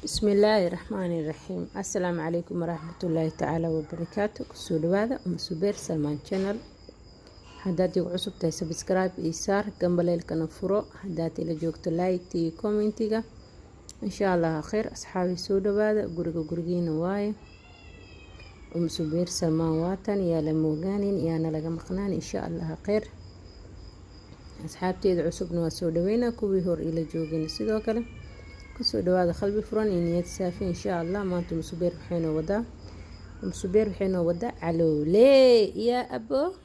Bismillaahi Raxmaani Raxiim. Assalaamu calaykum waraxmatullaahi tacaala wabarakaatu. Kusoo dhawaada Umu Subeer Salmaan Channel. Haddaad igu cusub tahay, subscribe iyo saar, gambaleelkana furo. Haddaad ila joogto, like iyo commentiga. Insha Allah khayr. Asxaabi, soo dhawaada, guriga gurigiina waaye. Umu Subeer Salmaan waatan, yaa la moogaanin, yaana laga maqnaan, insha Allah khayr. Asxaabteeda cusubna waa soo dhaweynaa, kuwii hor ila joogin sidoo kale kusoo dhawaada qalbi furan iyo niyad saafi, insha Allah. Maanta Umu Subeer waxay noo wadaa, Umu Subeer waxay noo wadaa calooley. Yaa abo,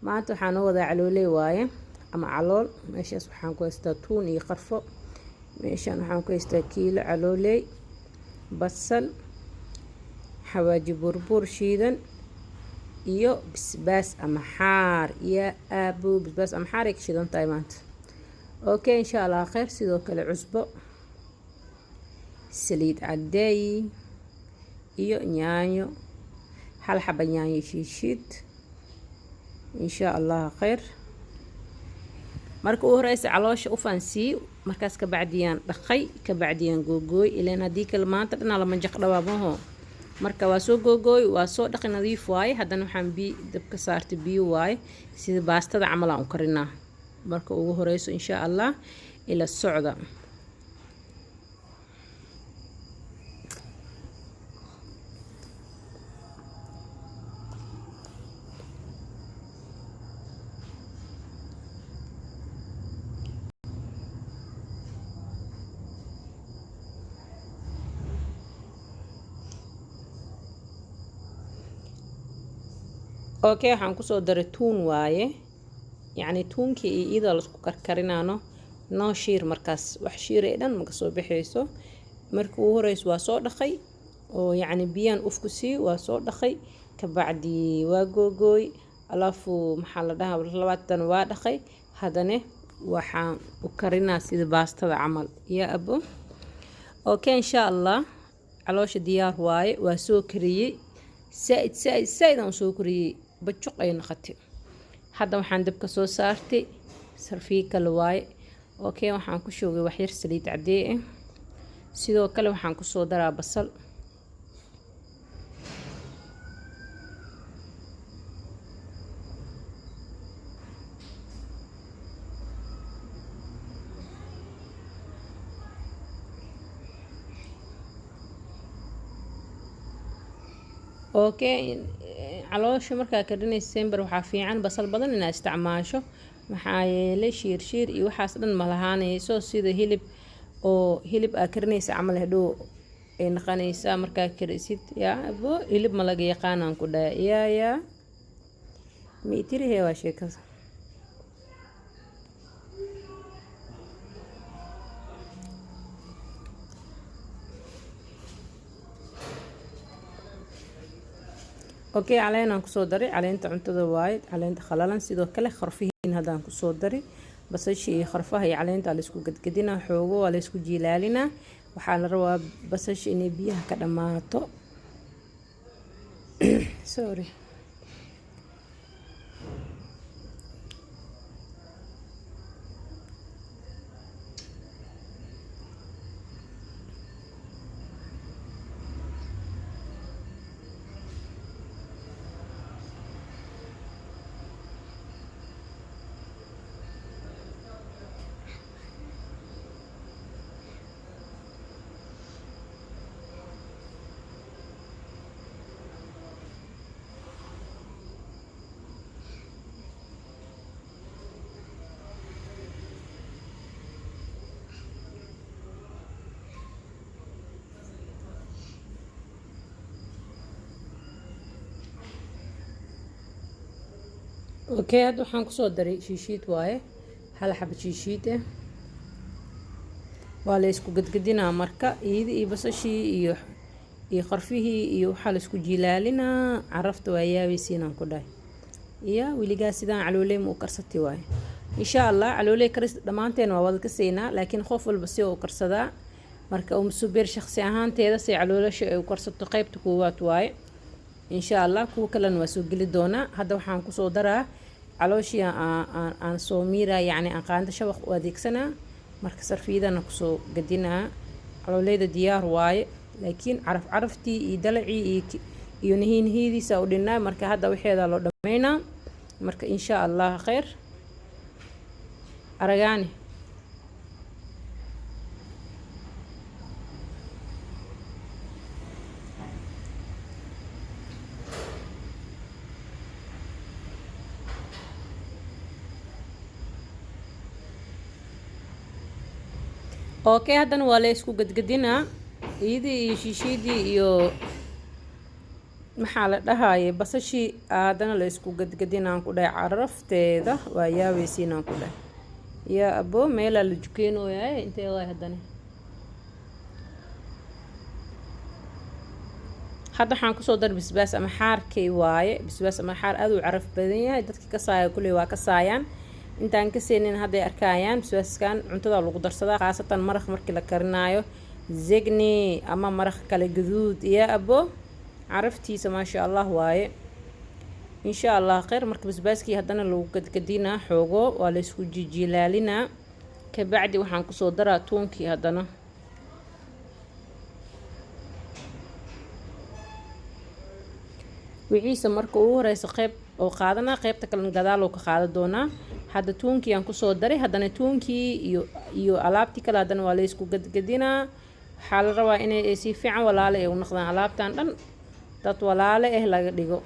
maanta waxaa noo wadaa calooley waaye ama calool. Meeshaas waxaan ku haystaa tuun iyo qarfo. Meeshaan waxaan ku haystaa kiilo calooley, basal, xawaaji buurbuur shiidan iyo bisbaas ama xaar. Yaa abo, bisbaas ama xaar ay ka shidan tahay maanta. Okay, insha Allah khayr. Sidoo kale cusbo, saliid cadeey iyo yaanyo, hal xaba yaanyo shiishiid, insha Allah khayr. Marka u horeysa caloosha u faansii, markaas kabacdiyaan dhaqay, kabacdiyaan googooy, ilaan haddii kale maanta dhanaa lama jaq dhawaamaho. Marka waa soo googooy, waa soo dhaqi, nadiif waaye. Haddana waxaan biyo dabka saartay, biyo waaye, sida baastada camal aan u karinaa marka ugu horeyso, insha Allah. Ila socda. Okay, waxaan kusoo daray tuun waaye, yacni tuunkii iyo iyadoo laisku karkarinaano, noo shiir. Markaas wax shiiray dhan maka soo baxayso. Marka ugu horeyso waa soo dhaqay oo yacni biyaan ufku sii, waa soo dhaqay, kabacdi waa googooy, alaafu maxaa la dhahaa, labaatan waa dhaqay. Haddana waxaan u karinaa sida baastada camal, yaa abo. Okay, insha Allah, caloosha diyaar waaye. Waa soo kariyey, saa-id saa-id saa-id aan soo kariyey, bajuq ay noqotay. Hadda waxaan dabka soo saartay sarfiyi kale waaye. Okay, waxaan ku shubay waxyar saliid cadee ah. Sidoo kale waxaan kusoo daraa basal. Okay, caloosha markaa karinaysa sember waxaa fiican basal badan inaad isticmaasho, maxaa yeelay shiir shiir iyo waxaas dhan ma lahaanayso. Sida hilib oo hilib aa karinaysa camal hadhow ay naqanaysaa markaa karisid. Yaa abo, hilib ma laga yaqaanaan ku dhaha. Yaa yaa ma itirihe, waa sheekada. Okay, caleenaan kusoo daray, caleenta cuntada waaye, caleenta khalalan. Sidoo kale kharfihiin haddaan kusoo daray. Basashii iyo kharfaha iyo caleenta waa laisku gadgadinaa, xoogo waa laisku jiilaalinaa. Waxaa la rabaa basasha inay biyaha ka dhammaato. Sorry. Okay, hadda waxaan kusoo daray shiishiid waaye, hal xaba shiishiid ah. Waa la isku gadgadinaa marka iyada iyo basashii iyo qarfihii iyo waxaa la isku jilaalinaa. Carafta waa yaabaysiinaan ku dhahay. Iyo weligaa sidaan calooley ma u karsatay waaye? Insha Allah, calooley karis dhammaanteen waa wada kasaynaa, laakiin qof walba si u karsadaa. Marka Umu Subeer shaqsi ahaanteeda say caloolasha ay u karsato qaybta koowaad waaye, insha Allah. Kuwa kalena waa soo geli doonaa. Hadda waxaan kusoo daraa calooshii aan soo miiraa, yacni aan qaando shabaq u adeegsanaa. Marka sarfiyadana kusoo gadinaa. Calooleyda diyaar waaye, laakiin caraf caraftii iyo dalacii iyo nihiinihiidiisa u dhinaa. Marka hadda waxeedaa loo dhammaynaa. Marka insha Allah khayr aragaani. Okay, haddana waa la isku gadgadinaa iyadii iyo shiishiidii iyo maxaa la dhahaye basashii. Haddana la isku gadgadinaan ku dhahay, carafteeda waa yaabaysiinaan ku dhahay. Yaa abo, meelaa la jukeenooyaye, intee waay? Haddana hadda waxaan kusoo dar bisbaas ama xaarkay waaye. Bisbaas ama xaar aada u caraf badan yahay. Dadka kasaaya kulley waa kasaayaan, intaan kaseenin hadday arkaayaan. Bisbaaskan cuntada lagu darsadaa, khaasatan maraq markii la karinaayo, zegni ama maraq kale gaduud. Iyo abo, caraftiisa maasha Allah waaye. Insha Allah kheyr. Marka basbaaskii haddana lagu gadgadinaa xoogo, waa laysku jijilaalinaa. Kabacdi waxaan kusoo daraa tuunkii haddana. Wixiisa marka ugu horeysa qeyb oo qaadanaa, qeybta kalena gadaaloo ka qaadan doonaa. Hadda tuunkii aan kusoo daray, haddana tuunkii iyo alaabtii kale haddana waa laysku gadgadinaa. Waxaa la rabaa inay si fiican walaale ay u noqdaan, alaabtan dhan dad walaale ah laga dhigo.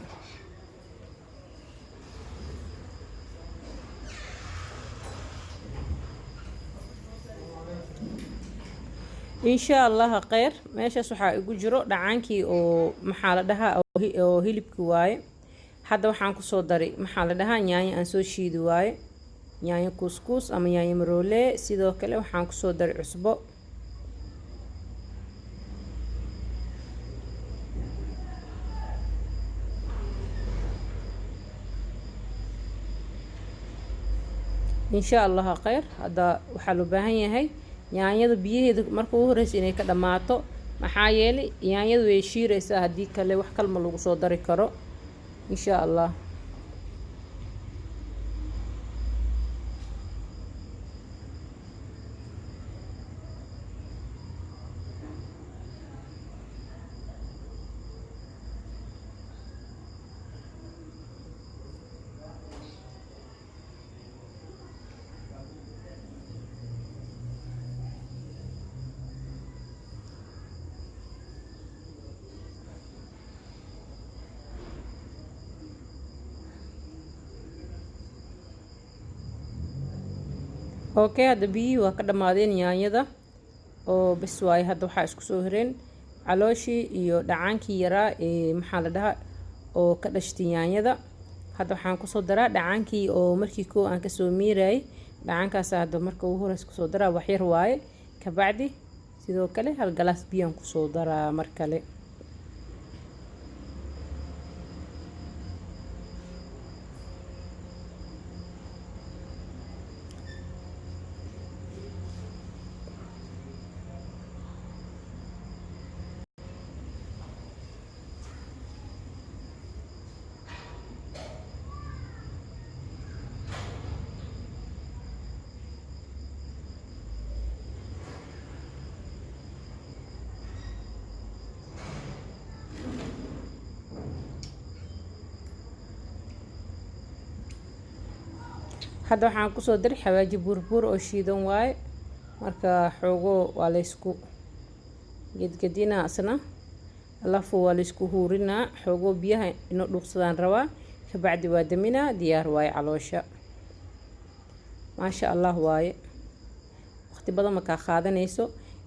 Insha Allah kheyr. Meeshaas waxaa igu jiro dhacaankii oo maxaa la dhahaa oo hilibki waaye. Hadda waxaan kusoo daray maxaa la dhahaa yaanyo aan soo shiidi waaye, yaanyo kuuskuus ama yaanyo maroole. Sidoo kale waxaan kusoo daray cusbo. Insha Allah kheyr. Hadda waxaa loo baahan yahay yaanyada biyaheeda marka ugu horeysa inay ka dhammaato, maxaa yeelay yaanyadu way shiiraysaa, haddii kale wax kalma lagu soo dari karo insha Allah. Okay, hadda biyihii waa ka dhammaadeen yaanyada oo bes waaye. Hadda waxaa isku soo horeen calooshii iyo dhacaankii yaraa ee maxaa la dhahaa oo ka dhashtay yaanyada. Hadda waxaan kusoo daraa dhacaankii oo markii koo aan kasoo miirayay. Dhacaankaas hadda marka ugu horeysa kusoo daraa, waxyar waaye. Kabacdi sidoo kale hal galaas biyaan kusoo daraa mar kale. Hadda waxaan kusoo daray xawaaji buurbuur oo shiidan waaye. Marka xoogo waa laysku gedgedinaa, asna alafu waa laysku huurinaa xoogo, biyaha inoo dhuuqsadaan rabaa. Kabacdi waa daminaa, diyaar waaye caloosha, maasha Allah waaye. Waqti badan ma kaa qaadanayso,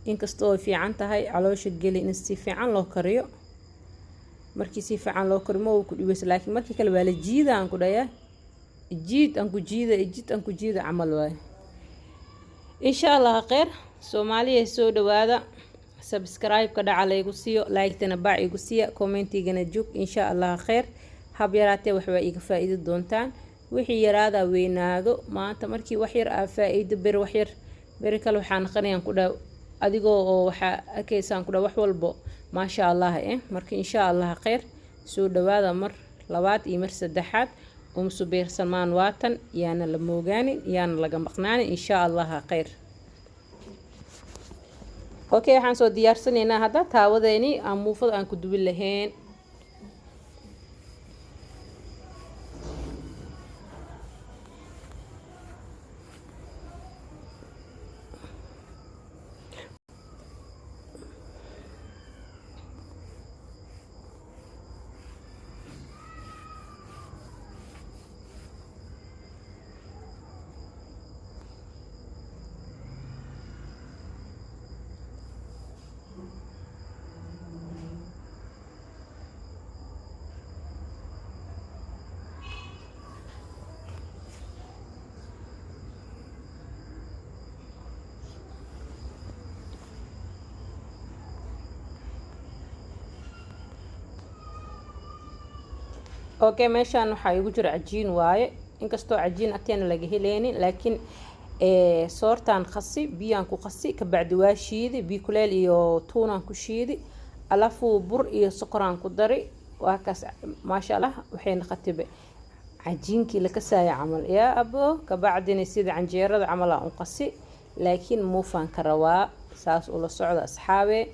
inkasta oo fiican tahay caloosha geli in si fiican loo kariyo. Markii si fiican loo kariyo ma uu ku dhibayso, laakiin markii kale waa la jiida aan ku dhayaa, jiid aan ku jiida, jiid aan ku jiida camal waaye. Insha Allah kheyr. Soomaaliya soo dhawaada, subscribe-ka dhaca laygu siiyo, like-tana baac igu siiya, commentigana jug. Insha Allah kheyr. Hab yaraatee waxbaa iga faa-iidi doontaan. Wixii yaraadaa weynaado maanta, markii wax yar aa faa-iido, beri wax yar, beri kale waxaa naqanayaan ku dhaw adigoo oo waxaa arkaysaan ku dhaw wax walbo maasha Allah eh. Marka insha Allah kheyr, soo dhawaada mar labaad iyo mar saddexaad. Subeer Salmaan waatan, yaana la moogaanin, yaana laga maqnaanin. Insha Allah kheyr. Okay, waxaan soo diyaarsanaynaa hadda taawadeeni aan muufada aan ku duwin lahayn. Okay, meeshaan waxaa igu jira cajiin waaye. Inkastoo cajiin agteena laga heleynin, laakiin soortaan qasi, biyaan ku qasi, kabacdi waa shiidi, biyo kuleel iyo tuunaan ku shiidi, alafu bur iyo sokoraan ku dari. Waa kaas, maasha Allah, waxay noqotayba cajiinkii la kasaaya camal yaa abo. Kabacdina sida canjeerada camal aan u qasi, laakiin muufaan ka rabaa. Saas ula socda, asxaabe.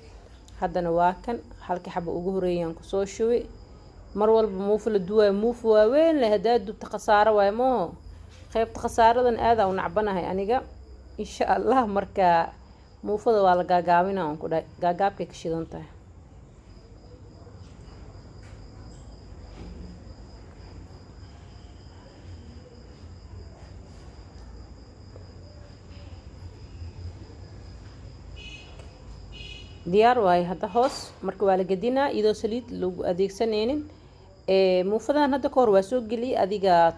Haddana waa kan halkii xaba ugu horeeyaan kusoo shubi. Mar walba muufa la duwaayo, muufa waaweyn leh haddaa dubta khasaaro waayo mooho. Qaybta khasaaradan aadaa u nacbanahay aniga, insha Allah. Marka muufada waa la gaagaabina, aan ku dhahay, gaagaabkay ka shidan tahay. Diyaar waaye hadda hoos. Marka waa la gedinaa iyadoo saliid lagu adeegsanaynin. Muufadan hadda ka hor waa soo geliyey, adiga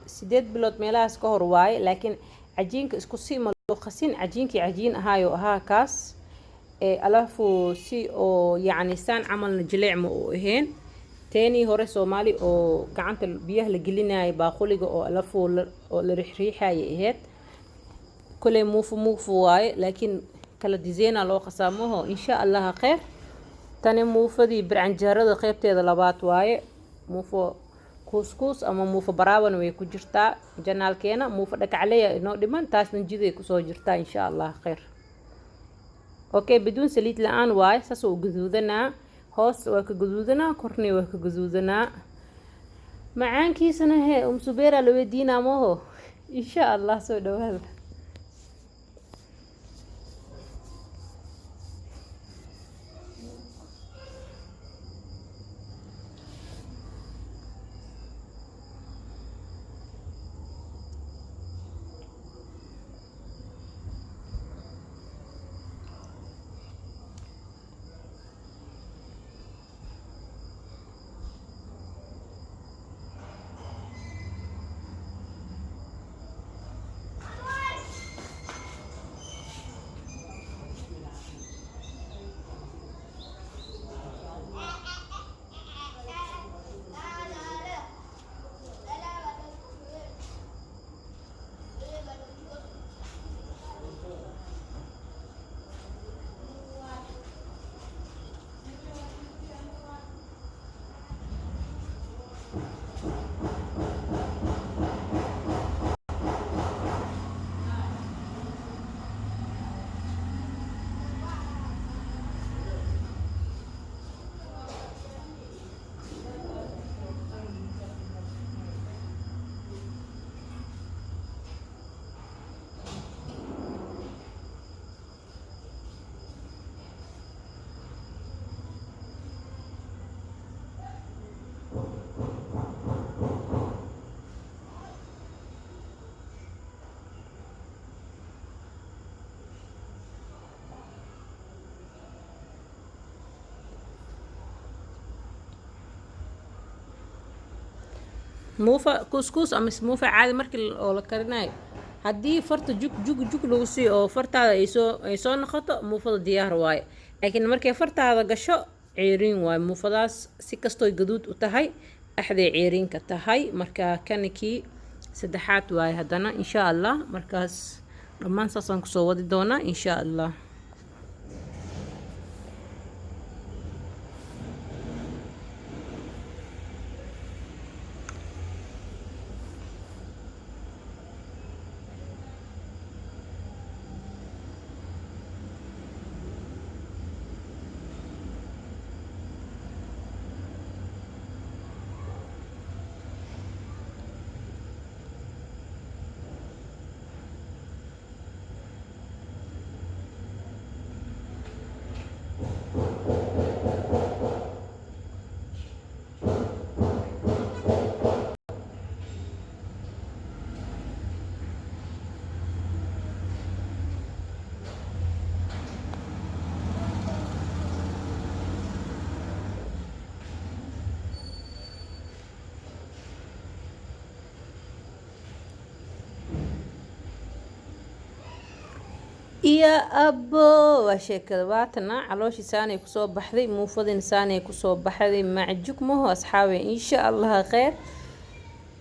8 bilood meelahaas ka hor waaye, laakiin cajiinka isku si ma loo qasin. Cajiinkii cajiin ahaayo ahaa kaas, alafu si oo yacni saan camalna jileec ma u ahayn. Teenii hore Soomaali oo gacanta biyaha la gelinayay baaquliga oo alafu oo la riixriixayay ahayd. Koley muufu muufu waaye, laakiin kala diseena loo qasaa maho. Insha Allah kheyr. Tani muufadii bircanjeerada qeybteeda labaad waaye. Muufo kuuskuus ama muufo baraaban way ku jirtaa janaalkeena. Muufo dhakacleya inoo dhiman, taasna jiday kusoo jirtaa, insha Allah kheyr. Okay, biduun saliid la-aan waaye. Saas uu gaduudanaa, hoos waa ka gaduudanaa, korna waa ka gaduudanaa. Macaankiisana hee Subeera la weydiinaa maho. Insha Allah, soo dhawaada. Muufa kuuskuus ama muufa caadi markii oo la karinayo, haddii farta jug jug jug lagu siiyo oo fartaada ay soo noqoto, muufada diyaar waaye. Laakiin markay fartaada gasho, ceeriin waaye muufadaas. Si kastooy gaduud u tahay, dhexday ceeriinka tahay. Marka kanikii saddexaad waaye haddana, insha Allah. Markaas dhammaan saasaan kusoo wadi doonaa, insha Allah. Iyo abo, waa sheekada. Waatana calooshii saanay kusoo baxday, muufadina saanay kusoo baxday. Macjug maho, asxaabe? Insha Allah kheyr.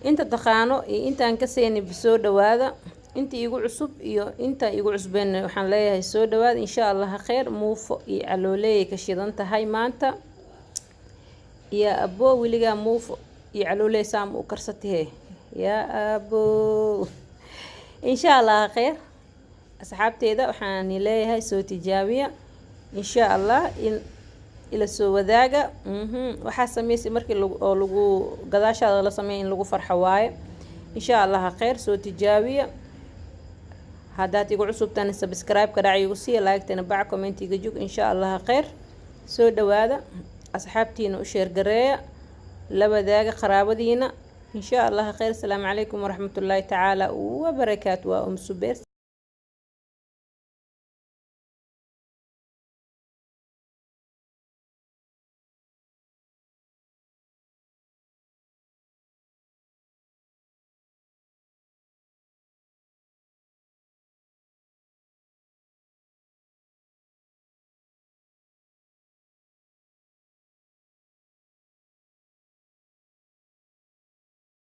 Inta taqaano iyo intaan ka seenin, soo dhawaada. Inta igu cusub iyo inta igu cusbeen, waxaan leeyahay soo dhawaada. Insha Allah kheyr. Muufo iyo calooleeyay ka shidan tahay maanta. Iyo abo, weligaa muufo iyo calooley saam u karsatahe? Yaa abo, insha Allah kheyr. Asxaabteeda, waxaan leeyahay soo tijaabiya, insha Allah in ila soo wadaaga. Waxaa sameysay markii oo lagu gadaashaada la sameeya in lagu farxo waaye. Insha Allah kheyr, soo tijaabiya. Haddaad igu cusubtaan, subscribe-ka dhac igu siiya, like-tana bac, comment-iga jug. Insha Allah kheyr, soo dhawaada. Asxaabtiina u share gareeya, la wadaaga qaraabadiina. Insha Allah kheyr. Asalaamu calaykum waraxmatullaahi tacaala wabarakaatu. Waa Subeer.